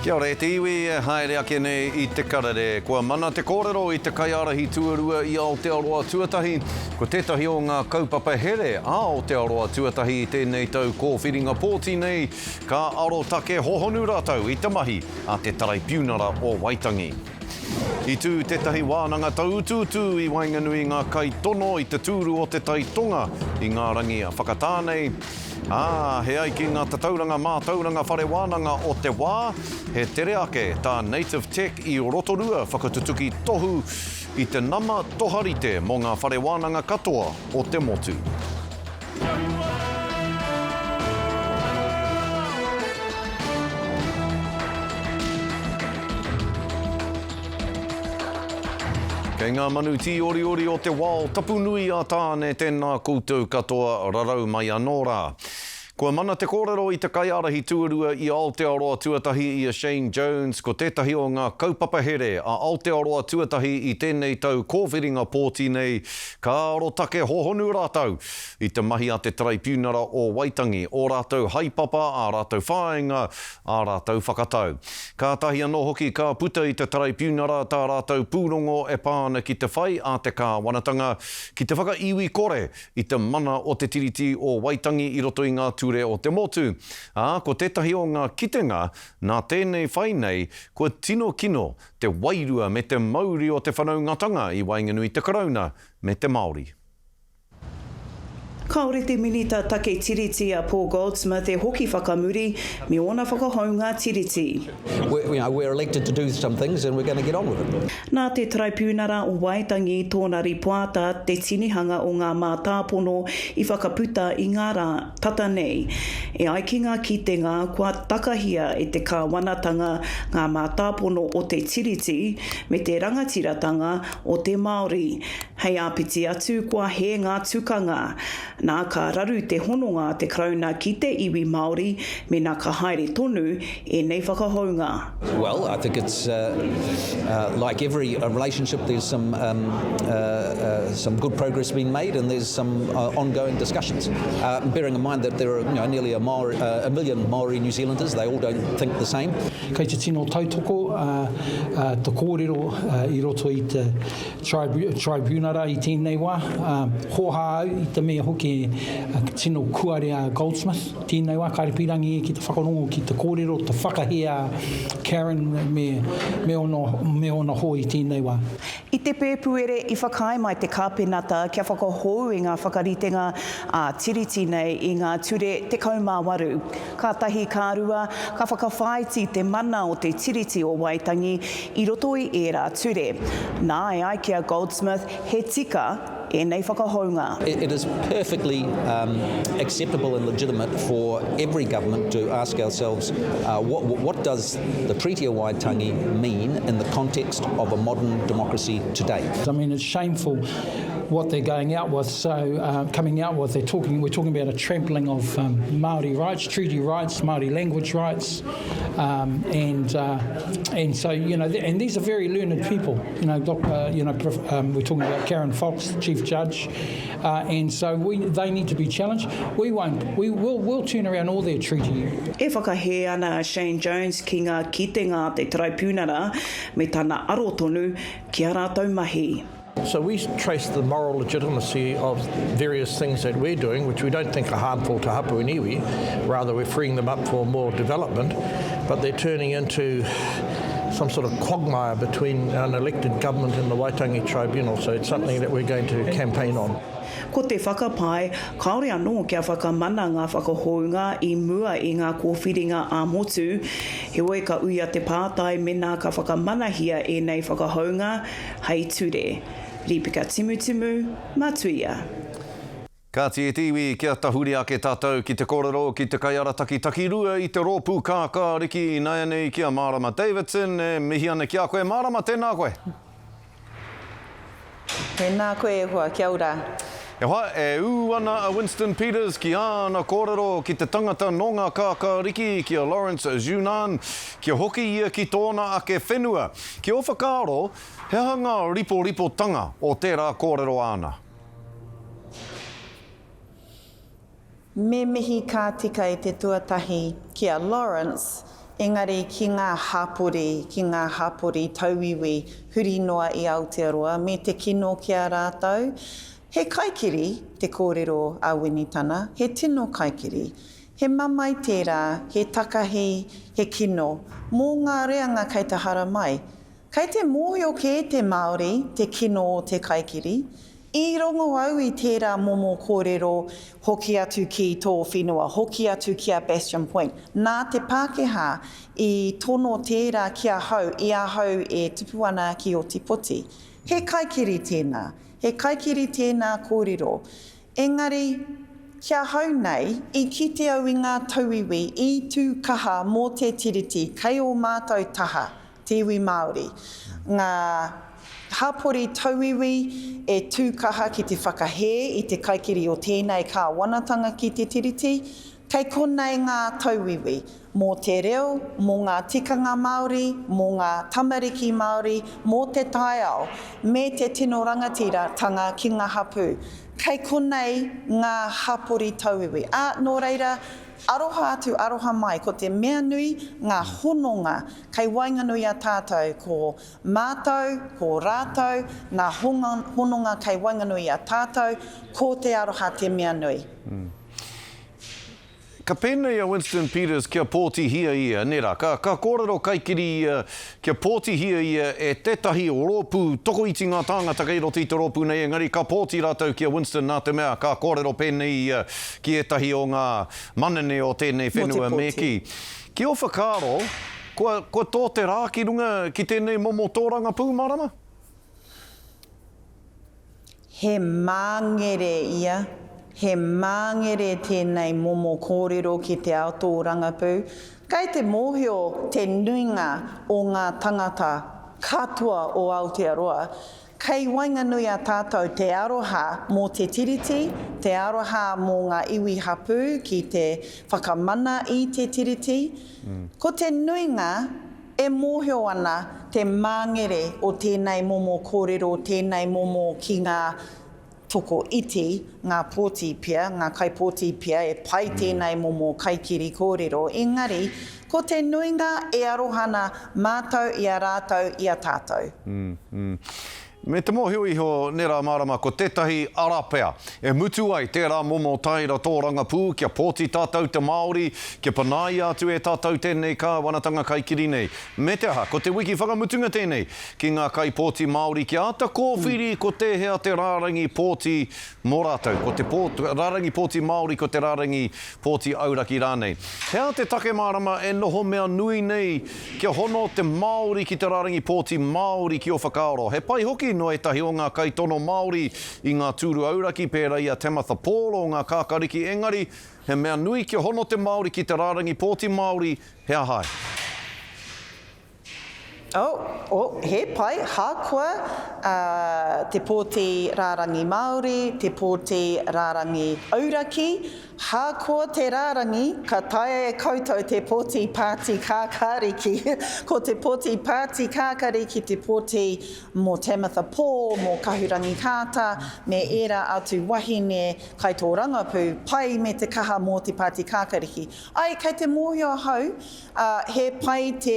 Kia ora e te iwi e haere ake nei i te karere. Kua mana te kōrero i te kaiārahi tuarua i Aotearoa Tuatahi. Ko tētahi o ngā kaupapa here a Aotearoa Tuatahi i tēnei tau kōwhiringa pōti nei, ka arotake hohonu rātou i te mahi a te Taraipiunara o Waitangi. I tū tētahi wānanga tauutuutu i waenganui i ngā kaitono i te tūru o Te Tai Tonga i ngā rangi whakatā nei, ā, he ai ki ngā tatauranga mātauranga whare wānanga o te wā, he tere ake tā Native Tech i Rotorua whakatutuki tohu i te nama toharite mō ngā whare wānanga katoa o te motu. Kei ngā manu tīoriori o te wao tapu nui a Tāne tēnā koutou katoa rarau mai anō rā. Kua mana te kōrero i te kaiārahi tuarua i Aotearoa Tuatahi i a Shane Jones ko tētahi o ngā kaupapa here a Aotearoa Tuatahi i tēnei tau kōwhiringa pōti nei ka arotake hohonu rātou i te mahi a te Taraipiunara o Waitangi, ō rātou haepapa, ā rātou whāinga, ā rātou whakatau. Kātahi anō hoki ka puta i te Taraipiunara tā rātou pūrongo e pā ana ki te whai a te kāwanatanga ki te whakaiwi kore i te mana o te Tiriti o Waitangi i roto i ngā ture o te motu, ā, ko tētahi o ngā kitenga nā tēnei whai nei kua tino kino te wairua me te mauri o te whanaungatanga i waenganui i te Karauna me te Māori. Kāore te Minita Take Tiriti a Paul Goldsmith e hoki whakamuri me ōna whakahounga Tiriti. We, you know, we're elected to do some things and we're going to get on with it. Nā te Taraipiunara o Waitangi tōna ripoata te tinihanga o ngā mātāpono i whakaputa i ngā rā tata nei. E ai ki ngā kitenga kua takahia e te kāwanatanga ngā mātāpono o te Tiriti me te rangatiratanga o te Māori. Hei āpiti atu kua hē ngā tukanga. Nā ka raru te hononga a te Karauna ki te iwi Māori mēnā ka haere tonu ēnei whakahounga. Well, I think it's like every relationship there's some some good progress being made and there's some ongoing discussions. Bearing in mind that there are you know, nearly a, Maori, a million Maori New Zealanders, they all don't think the same. Kei te tino tautoko te kōrero i roto i te Tribunara i tēnei wā. Hōhā au i te mea hoki tino kuare a Goldsmith tēnei wā, kāre pīrangi ia ki te whakarongo ki te kōrero, te whakahē a Karen me, me ōna, me ōna hoa i tēnei wā. I te Pēpuere i whakaae mai te Kāpenata kia whakahou i ngā whakaritenga ā-Tiriti nei i ngā ture 18. Kātahi ka rua, ka whakawhāiti te mana o te Tiriti o Waitangi i roto i ērā ture. Nā, e ai ki a Goldsmith, he tika ēnei whakahounga. It is perfectly acceptable and legitimate for every government to ask ourselves what what does the Treaty of Waitangi mean in the context of a modern democracy today? I mean, it's shameful what they're going out with, so uh, coming out with, they're talking, we're talking about a trampling of um, Māori rights, treaty rights, Māori language rights, um, and uh, and so you know, and these are very learned people. You know, doc, uh, you know, um, we're talking about Karen Fox, the chief judge, uh, and so we they need to be challenged. We won't. We will we'll turn around all their treaty. E whakahē ana a Shane Jones ki ngā kitenga a te Taraipiunara me tana aro tonu ki a rātou mahi. So we trace the moral legitimacy of various things that we're doing, which we don't think are harmful to hapu and iwi, rather we're freeing them up for more development, but they're turning into some sort of quagmire between an elected government and the Waitangi Tribunal, so it's something that we're going to campaign on. Ko te whakapae, kāore anō kia whakamana ngā whakahounga i mua i ngā kōwhiringa ā-motu, heoi ka uia te pātai mēnā ka whakamanahia ēnei whakahounga, hei ture. Rīpeka Timutimu, Matuia. Kāti e te iwi, kia tahuri ake tātou ki te kōrero ki te kaiarataki takirua i te rōpū kākāriki ināianei ki a Mārama Davidson e mihi ana ki a koe. Mārama, tēnā koe. Tēnā koe e hoa, kia ora. E hoa, e ū ana a Winston Peters ki āna kōrero ki te tangata nō ngā kākāriki, ki a Lawrence Junan, kia hoki ia ki tōna ake whenua. Ki ō whakaaro, he aha ngā riporipotanga o tērā kōrero āna? Me mihi ka tika i te tuatahi ki a Lawrence. engari ki ngā hapori, ki ngā hapori tauiwi huri noa i Aotearoa me te kino ki a rātou. He kaikiri te kōrero a Winitana, he tino kaikiri. He mamae tērā, he takahi, he kino, mō ngā reanga kei te haramai. Kei te mōhio kē te Māori te kino o te kaikiri. I rongo au i tērā momo kōrero hoki atu ki tō whenua, hoki atu ki a Bastion Point. Nā te Pākehā i tono tērā ki ahau i ahau e tupu ana ki Ōtepoti. He kaikiri tēnā. He kaikiri tēnā kōrero. Engari, ki ahau nei, i kite au i ngā tauiwi i tū kaha mō te Tiriti kei ō mātou taha. te iwi Māori, ngā hapori tauiwi e tū kaha ki te whakahē i te kaikiri o tēnei kāwanatanga ki te Tiriti, kei konei ngā tauiwi, mō te reo, mō ngā tikanga Māori, mō ngā tamariki Māori, mō te taiao, me te tino rangatiratanga ki ngā hapū. Kei konei ngā hapori tauiwi. Ā, nō reira, aroha atu, aroha mai, ko te mea nui, ngā hononga Kei waenganui a tātou, ko mātou, ko rātou, ngā hononga kei waenganui i a tātou, ko te aroha te mea nui. Ka pēnei a Winston Peters kia pōtihia ia, nē rā, ka, ka kōrero kaikiri ia kia pōtihia ia e tētahi rōpū tokoiti ngā tāngata kei roto i te rōpū nei, engari ka pōti rātou ki a Winston nā te mea ka kōrero pēnei ia ki ētahi o ngā manene o tēnei whenua me kī. Ki ō whakaaro, kua, kua tō te rā ki runga ki tēnei momo tōrangapū, Marama? He māngere ia, he māngere tēnei momo kōrero ki te ao tōrangapū. Kei te mōhio te nuinga o ngā tangata katoa o Aotearoa Kei waenganui a tātou te aroha mō te Tiriti, te aroha mō ngā iwi hapū ki te whakamana i te Tiriti. Ko te nuinga e mōhio ana te māngere o tēnei momo kōrero, tēnei momo ki ngā toko iti, ngā pōti pea, ngā kaipōti pea e pai tēnei momo kaikiri kōrero, engari ko te nuinga e aroha ana mātou i a rātou i a tātou. Me te mōhio iho, nē rā mārama, ko tētahi ara pea e mutu ai tērā momo taera tōrangapū kia pōti tātou te Māori, kia panaia atu e tātou tēnei kāwanatanga kaikiri nei. Me te aha, ko te wiki whakamutunga tēnei ki ngā kaipōti Māori kia āta kōwhiri ko tēhea te rārangi pōti mō rātou, ko te pō, rārangi pōti Māori, ko te rārangi pōti auraki rānei. He aha te take mārama e noho mea nui nei kia hono te Māori ki te rārangi pōti Māori ki ō whakaaro? He pai hoki nō ētahi o ngā kaitono Māori i ngā tūru auraki pērā i a Tamatha Paul o ngā Kākariki engari he mea nui kia hono te Māori ki te rārangi pōti Māori, he aha ai? Oh, oh, he pai, hākoa uh, te pōti rārangi Māori, te pōti rārangi auraki, hākoa te rārangi, ka taea e koutou te pōti pāti kākāriki. Ko te pōti pāti kākariki te pōti mō Tamatha Paul, mō Kahurangi Carter, me ērā atu wahine kaitōrangapū, pai me te kaha mō te pāti kākariki. Ai, kei te mōhio ahau, Ā, he pai te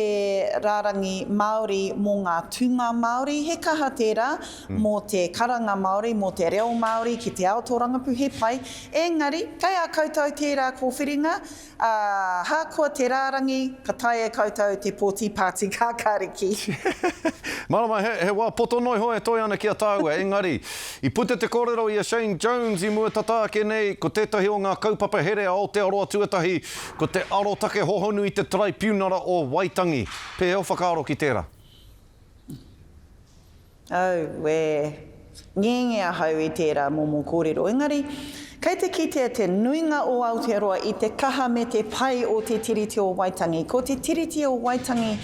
rārangi Māori mō ngā tūnga Māori, he kaha tērā mō te karanga Māori, mō te reo Māori ki te ao tōrangapū, he pai. Engari, kei a koutou tērā kōwhiringa, ā, ahakoa te rārangi, ka taea e koutou te pōti pāti kākāriki. Marama, he, he wā poto noa iho e toe ana ki a tāua, engari, i puta te kōrero i a Shane Jones i mua tata ake nei, ko tētahi o ngā kaupapa here a Aotearoa Tuatahi, Ko te arotake hohonu i te Taraipiunara o Waitangi. Pēhea o whakaaro ki tērā? Auē. Ngenge ahau i tērā momo kōrero. Engari, kei te kitea te nuinga o Aotearoa i te kaha me te pai o te Tiriti o Waitangi. Ko te Tiriti o Waitangi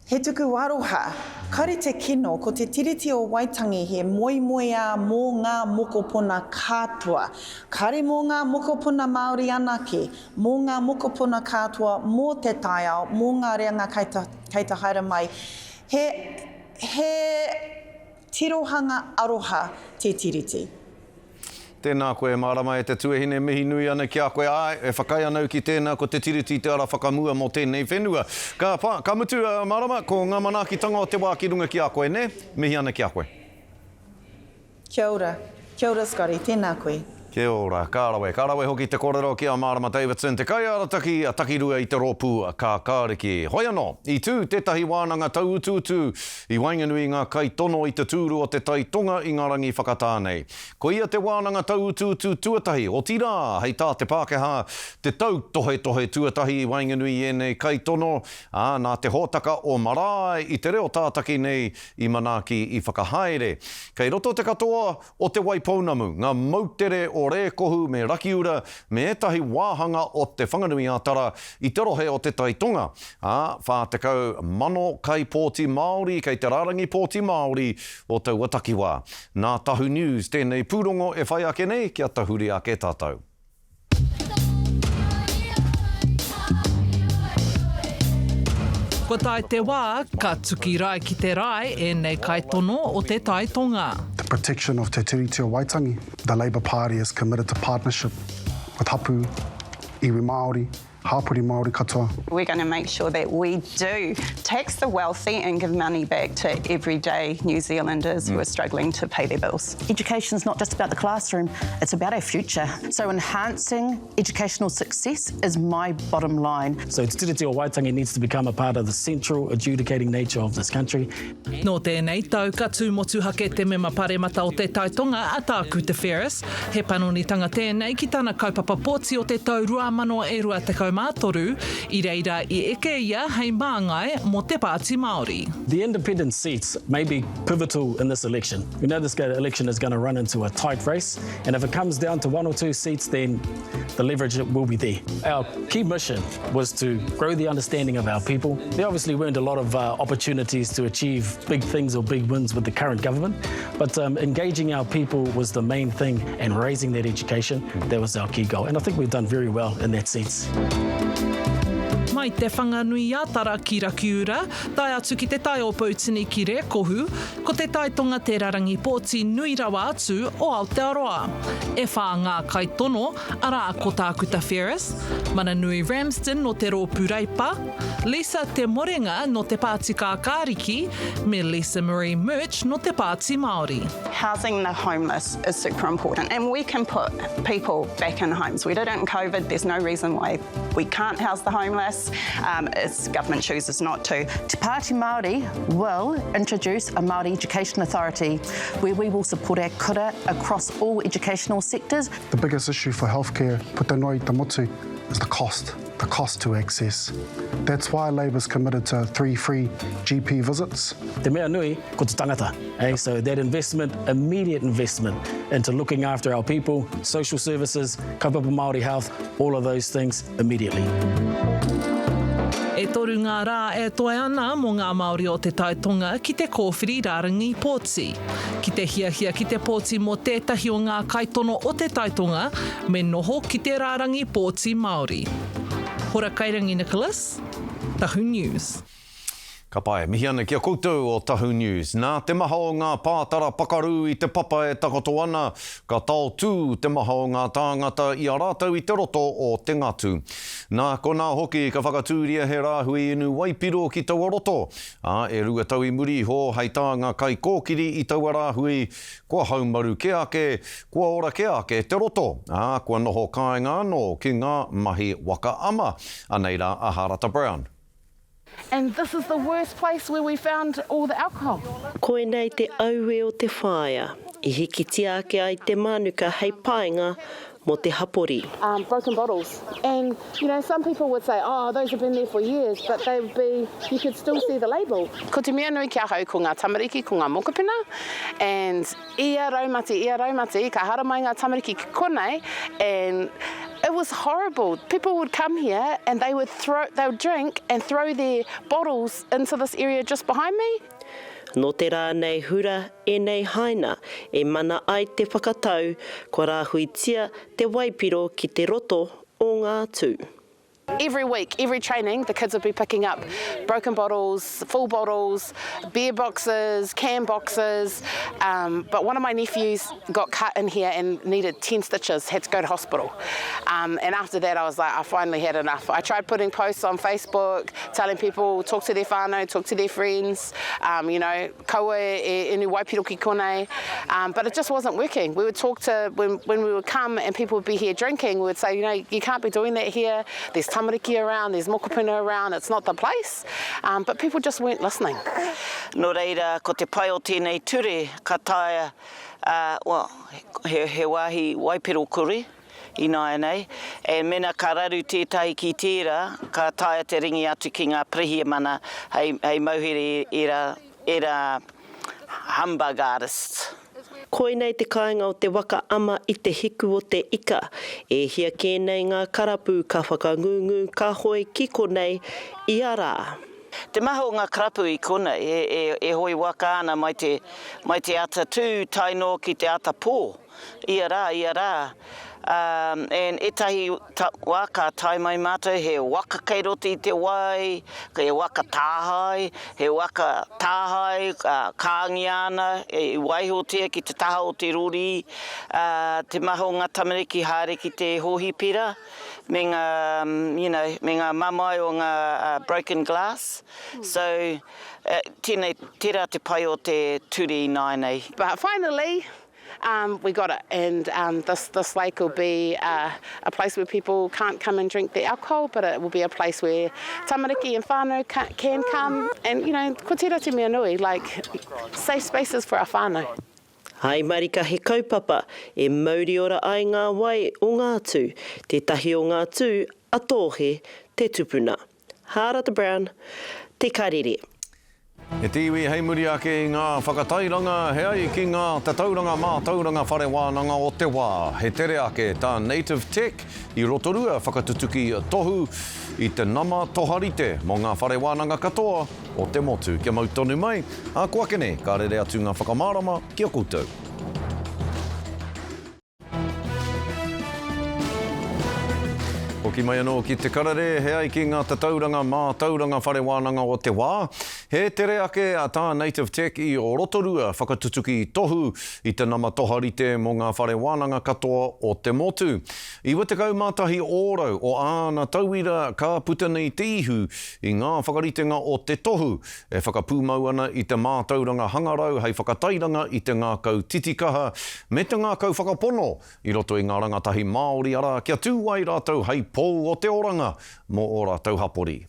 He tuku aroha, kare te kino, ko te Tiriti o Waitangi he moemoeā mō ngā mokopuna katoa. Kare mō ngā mokopuna Māori anake, mō ngā mokopuna katoa, mō te taiao, mō ngā reanga kei ta, kei ta haere mai. He, he tirohanga aroha te Tiriti. Tēnā koe, Mārama e te tuahine, mihi nui ana ki a koe. Āe, e whakaae ana au ki tēnā, ko te Tiriti te ara whakamua mō tēnei whenua. Ka pā, ka mutu, Mārama, ko ngā manaakitanga o te wā ki runga ki a koe, nē? Mihi ana ki a koe. Kia ora. Kia ora Scotty, tēnā koe. Kia ora. Ka rawe. Ka rawe hoki te kōrero ki a Mārama Davidson, te kaiarataki a Takirua i te rōpū Kākāriki. Hoi anō, i tū tētahi wānanga tauutuutu i waenganui i ngā kaitono i te tūru o te Tai Tonga i ngā rangi whakatā nei. Koia te wānanga tauutuutu tuatahi, otirā, hei tā te Pākehā, te tautohetohe tuatahi i waenganui i ēnei kaitono, ā, nā te hōtaka o Marae i te reo tātaki nei i manaaki, i whakahaere. Kei roto te katoa o Te Waipounamu, ngā moutere o Rēkohu me Rakiura me ētahi wāhanga o Te Whanganui-ā-Tara i te rohe o Te Tai Tonga, ā, 40,000 kaipōti Māori kei te rārangi pōti Māori o taua takiwā. Nā Tahu News tēnei pūrongo e whai ake nei kia tahuri ake tātou. Kua tae te wā, ka tuki rae ki te rae ēnei kaitono o Te Tai Tonga. The protection of Te Tiriti o Waitangi, the Labour Party is committed to partnership with hapu, iwi Māori, hapori Māori katoa. We're going to make sure that we do tax the wealthy and give money back to everyday New Zealanders who are struggling to pay their bills. Education is not just about the classroom, it's about our future. So enhancing educational success is my bottom line. So Te Tiriti o Waitangi needs to become a part of the central adjudicating nature of this country. Nō tēnei tau ka tū motuhake te mema paremata o Te Tai Tonga a Tākuta Ferris. He panonitanga tēnei ki tana kaupapa pōti o te tau 2023, i reira i eke ia hei māngai mō te Pāti Māori. The independent seats may be pivotal in this election. We know this election is going to run into a tight race and if it comes down to one or two seats then the leverage will be there. Our key mission was to grow the understanding of our people. There obviously weren't a lot of uh, opportunities to achieve big things or big wins with the current government, but um, engaging our people was the main thing and raising that education, that was our key goal. And I think we've done very well in that sense. Mai Te Whanganui-a-Tara ki Rakiura, tae atu ki Te Tai o Poutini ki Rēkohu, ko Te Tai Tonga te rarangi pōti nui rawa atu o Aotearoa. E whā ngā kaitono, arā ko Tākuta Ferris, Mananui Ramsden nō te Rōpū Reipa, Lisa Te Morenga nō te Pāti Kākāriki, me Lisa Marie Murch nō te Pāti Māori. Housing the homeless is super important and we can put people back in homes. We did it in COVID, there's no reason why we can't house the homeless um, if government chooses not to. Te Pāti Māori will introduce a Māori Education Authority where we will support our kura across all educational sectors. The biggest issue for healthcare puta noa i te motu is the cost, the cost to access. That's why Labour's committed to three free GP visits. Te mea nui, ko te tangata. Eh? So that investment, immediate investment into looking after our people, social services, kaupapa Māori health, all of those things immediately. E toru ngā rā e toe ana mō ngā Māori o Te Tai Tonga ki te kōwhiri rārangi pōti. Ki te hiahia ki te pōti mō tētahi o ngā kaitono o Te Tai Tonga, me noho ki te rārangi pōti Māori. Hora Kairangi Nicholas, Tahu News. Ka pai, mihi ana ki a koutou o Tahu News. Nā te maha o ngā pātara pakarū i te papa e takoto ana, ka taotū te maha o ngā tāngata i a rātou i te roto o Te Ngatu. Nā konā hoki ka whakatūria he rāhui inu waipiro ki taua roto, ā, e rua tau i muri iho hei tā ngā kaikōkiri i taua rāhui, kua haumaru kē ake, kua ora kē ake te roto, ā, kua noho kāinga anō ki ngā mahi waka ama. Anei rā a Harata Brown. And this is the worst place where we found all the alcohol. Koinei te aue o te whaea i hikitia ake ai te mānuka hei painga mō te hapori. Um, broken bottles. And, you know, some people would say, oh, those have been there for years, but they would be, you could still see the label. Ko te mea nui ki ahau ko ngā tamariki, ko ngā mokopuna, and ia raumati, ia raumati, ka haramai ngā tamariki ki konei, and it was horrible. People would come here and they would throw, they would drink and throw their bottles into this area just behind me. Nō te rā nei hura ēnei haina e mana ai te whakatau kua rāhuitia te waipiro ki te roto o ngā tū. Every week, every training, the kids would be picking up broken bottles, full bottles, beer boxes, can boxes. Um, but one of my nephews got cut in here and needed 10 stitches, had to go to hospital. Um, and after that, I was like, I finally had enough. I tried putting posts on Facebook, telling people, talk to their whānau, talk to their friends, um, you know, kaua e inu waipiro ki konei. Um, but it just wasn't working. We would talk to, when, when we would come and people would be here drinking, we would say, you know, you can't be doing that here. There's tamariki around, there's mokopuna around, it's not the place. Um, but people just weren't listening. Nō reira, ko te pai o tēnei ture, ka taea, uh, well, he, he wāhi waipiro kore ināianei, and mena ka raru tētahi ki tērā, ka taea te ringi atu ki ngā pirihimana hei, hei mauhere ērā, ērā humbug artists. Koinei te kāinga o te waka ama i te hiku o te ika. E hia kē nei ngā karapu ka whakangungu ka hoe ki konei ia rā. Te maha o ngā karapu i konei e hoe waka ana mai te, mai te ata tū tae noa ki te ata pō. Ia rā, ia rā. And ētahi wā ka tae mai mātou he waka kei roto i te wai, he waka tāhae, he waka tāhae kāngia ana, i waihotia ki te taha o te rori. Te maha o ngā tamariki haere ki te hōhipera me ngā, you know, me ngā mamae o ngā broken glass. So, tēnei, tērā te pai o te ture ināianei. But finally, Um, we got it and um, this, this lake will be uh, a place where people can't come and drink their alcohol, but it will be a place where tamariki and whānau can come and, you know, ko tērā te mea nui, like, safe spaces for our whānau. Hai marika he kaupapa e mauriora ai ngā wai o ngā tū, tētahi o ngā tū a Tōhe te tupuna. Hārata Brown, Te Karere. E te iwi hei muri ake i ngā whakatairanga he ai ki ngā tatauranga mātauranga whare wānanga o te wā. He tere ake tā Native Tech i Rotorua whakatutuki tohu i te nama toharite mō ngā whare wānanga katoa o te motu. Kia mau tonu mai, ā ko ake nei ka rere atu ngā whakamārama ki a koutou. Hoki mai anō ki te karere, he ai ki ngā tatauranga mātauranga whare wānanga o te wā, he tere ake a tā Native Tech i Rotorua whakatutuki tohu i te nama toharite mō ngā whare wānanga katoa o te motu. 91 ōrau o āna tauira ka puta nei te ihu i ngā whakaritenga o te tohu e whakapūmau ana i te mātauranga hangarau hei whakatairanga i te ngākau titikaha me te ngākau whakapono i roto i ngā rangatahi Māori, arā, kia tū ai rātou hei pou o te oranga mō ō rātou hapori.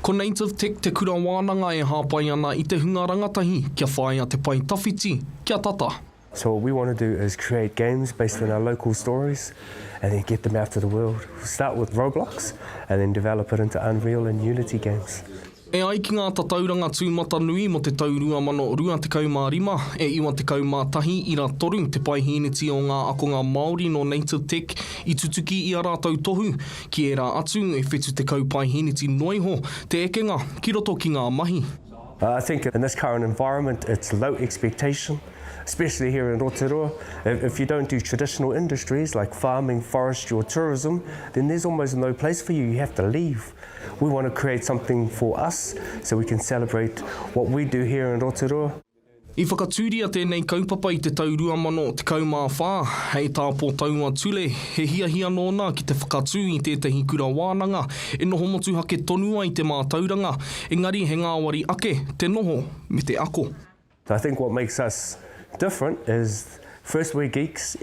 Ko Native Tech te kura wānanga e hāpai ana i te hunga rangatahi kia whāia te pae tawhiti, kia tata. So what we want to do is create games based on our local stories and then get them out to the world. We'll start with Roblox and then develop it into Unreal and Unity games. E ai ki ngā tatauranga tūmatanui mō te tau 2025, e 91.3 te paehīneti o ngā akonga Māori nō Native Tech i tutuki i a rātou tohu, ki ērā atu e 70 paehīneti noa iho te ekenga ki roto ki ngā mahi. I think in this current environment it's low expectation, especially here in Rotorua. If, if you don't do traditional industries like farming, forestry or tourism, then there's almost no place for you. You have to leave. We want to create something for us so we can celebrate what we do here in Rotorua. I whakatūria tēnei kaupapa i te tau 2014, hei tā Pōtaua Tule, he hiahia nōna ki te whakatū i tētahi kura wānanga e noho motuhake tonu ai te mātauranga, engari he ngāwari ake te noho me te ako. I think what makes us different is first we're geeks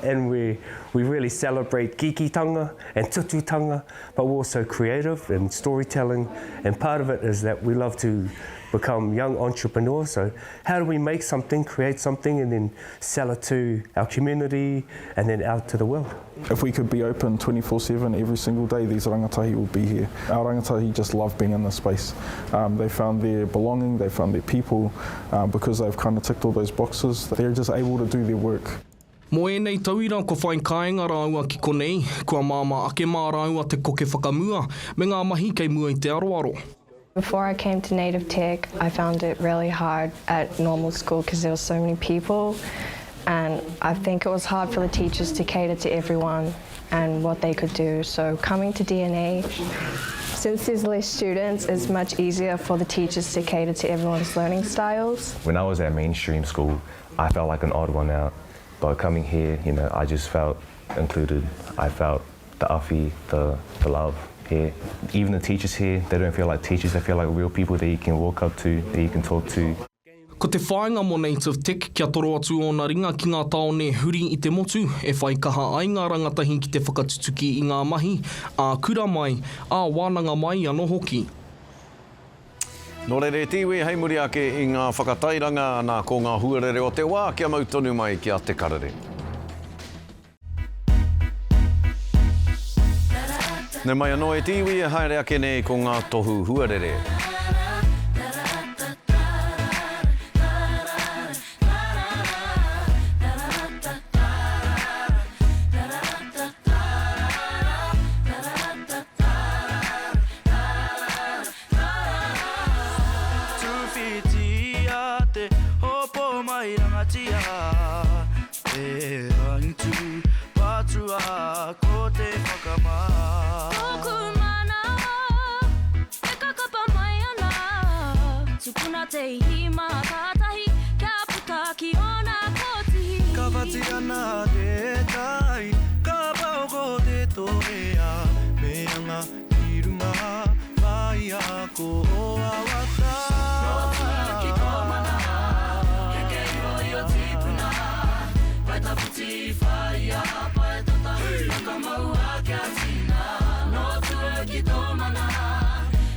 and we, we really celebrate geekitanga and tututanga, but we're also creative and storytelling and part of it is that we love to become young entrepreneurs. So how do we make something, create something and then sell it to our community and then out to the world? If we could be open 24-7 every single day, these rangatahi would be here. Our rangatahi just love being in this space. Um, they found their belonging, they found their people, um, because they've kind of ticked all those boxes, they're just able to do their work. Mō ēnei tauira kua whai kāinga rāua ki konei, kua māmā ake mā rāua te koke whakamua me ngā mahi kei mua i te aroaro. Before I came to Native Tech, I found it really hard at normal school because there were so many people and. And I think it was hard for the teachers to cater to everyone and what they could do. So coming to DNA, since there's less students, it's much easier for the teachers to cater to everyone's learning styles. When I was at mainstream school, I felt like an odd one out. But coming here, you know, I just felt included. I felt the awhi, the, the love here. Even the teachers here, they don't feel like teachers, they feel like real people that you can walk up to, that you can talk to. Ko te whāinga mō Native Tech kia toro atu ōna ringa ki ngā tāone huri i te motu e whai kaha ai ngā rangatahi ki te whakatutuki i ngā mahi, ā-kura mai, ā-wānanga mai anō hoki. Nō reira e te iwi, hei muri ake i ngā whakatairanga, nā ko ngā huarere o te wā kia mau tonu mai ki a Te Karere. Nau mai anō e te iwi e haere ake nei ko ngā tohu huarere. Tūwhitia te hopo mai rangatia E angitu patua ko te whakamā. Tōku manawa e kakapa mai ana Tukuna te ihi mātātahi kia puta ki ōna kōtihi. Ka whati ana te tai, ka pao ko te toea Me anga Ki runga, whāia ko Awata. Rotua ki tō mana, heke iho i o tīpuna. Pae tawhiti, whāia, pae tata, whakamaua kia tina. Nō tua ki tō mana,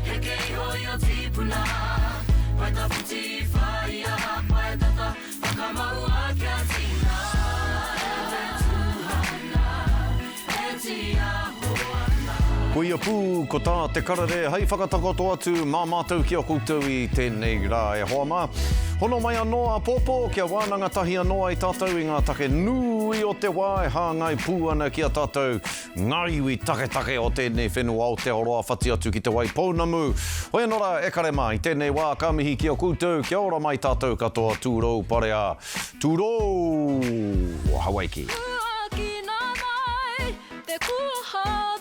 heke iho i o tīpuna. Pae tawhiti, whāia, pae tata, whakamaua kia tina. E te tūhana, e tīaho ana. Koia pū ko tā te karere hei whakatakoto atu mā mātou ki a koutou i tēnei rā e hoa mā. Hono mai anō āpōpō kia wānanga tahi anō ai tātou i ngā take nui o te wā e hāngai pū ana ki a tātou ngā iwi taketake o tēnei whenua Aotearoa whati atu ki Te Waipounamu. Hoi anō rā e kare mā, i tēnei wā ka mihi ki a koutou kia ora mai tātou katoa tūrou parea tūrou Hawaiki. Huakina mai te kuaha.